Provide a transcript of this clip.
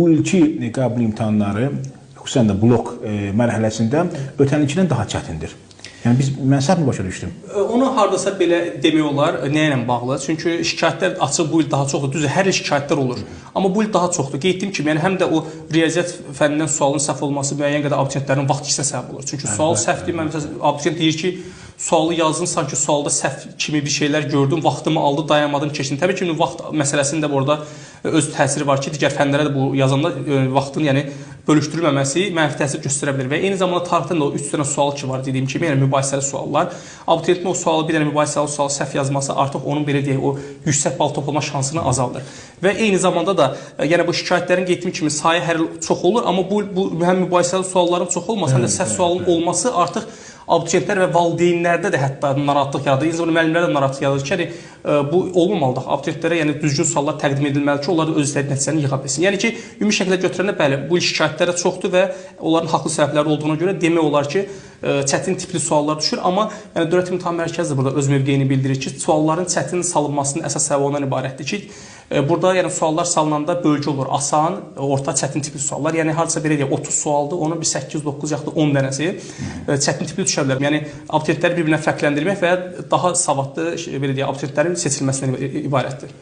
Bu ilki qəbul imtahanları, xüsusən də blok mərhələsində ötən ilkindən daha çətindir. Yəni mən səhvmi başa düşdüm? Onu hardasa belə demək olar, nə ilə bağlı? Çünki şikayətlər açıq bu il daha çoxdur. Düzdür, hər il şikayətlər olur. Amma bu il daha çoxdur. Qeyd etdiyim kimi, yəni həm də o riyaziyyat fənnindən sualın səhv olması müəyyən qədər abituriyentlərin vaxt ikisinə səbəb olur. Çünki sual səhvdir. Mən məsələn abituriyent deyir ki, sualı yazdım, sanki sualda səhv kimi bir şeylər gördüm, vaxtımı aldı, dayanmadım, keçdim. Təbii ki, vaxt məsələsinin də burada öz təsiri var ki, digər fənlərə də bu yazanda vaxtın, yəni bölüşdürülməməsi mənfi təsir göstərə bilər və eyni zamanda tarixdən də o 3 dənə sual ki var dediyim kimi, yəni mübahisəli suallar. Abituriyentin o sualı bir dənə mübahisəli sualı səhv yazması artıq onun belə deyək o yüksək bal toplama şansını azaldır. Və eyni zamanda da yəni bu şikayətlərin qeyd etdiyim kimi sayı hər il çox olur, amma bu həm mübahisəli sualların çox olması, həm də səhv sualın olması artıq abituriyentlər və valideynlərdə də hətta narahatlıq yaradır. Eyni zamanda müəllimlərdə də narahatlıq yaradır ki, yəni bu olmamalıdır. Abituriyentlərə yəni düzgün suallar təqdim edilməlidir ki, onlar da öz istədiyi nəticəni yığa bilsin. Yəni ki, ümumi şəkildə götürəndə bəli, bu il şikayətlər də çoxdur və onların haqlı səbəbləri olduğuna görə demək olar ki, çətin tipli suallar düşür, amma yəni Dövlət İmtahan Mərkəzi də burada öz mövqeyini bildirir ki, sualların çətin salınmasının əsas səbəbi ondan ibarətdir ki, burada yəni suallar salınanda bölgü olur. Asan, orta, çətin tipli suallar. Yəni hardasa belə deyək, 30 sualdır, onun bir 8, 9 yaxud da 10 dənəsi çətin tipli düşə bilər. Yəni abituriyentləri bir-birinə fərqləndirmək və ya daha savadlı belə deyək, abituriyentlərin seçilməsindən ibarətdir.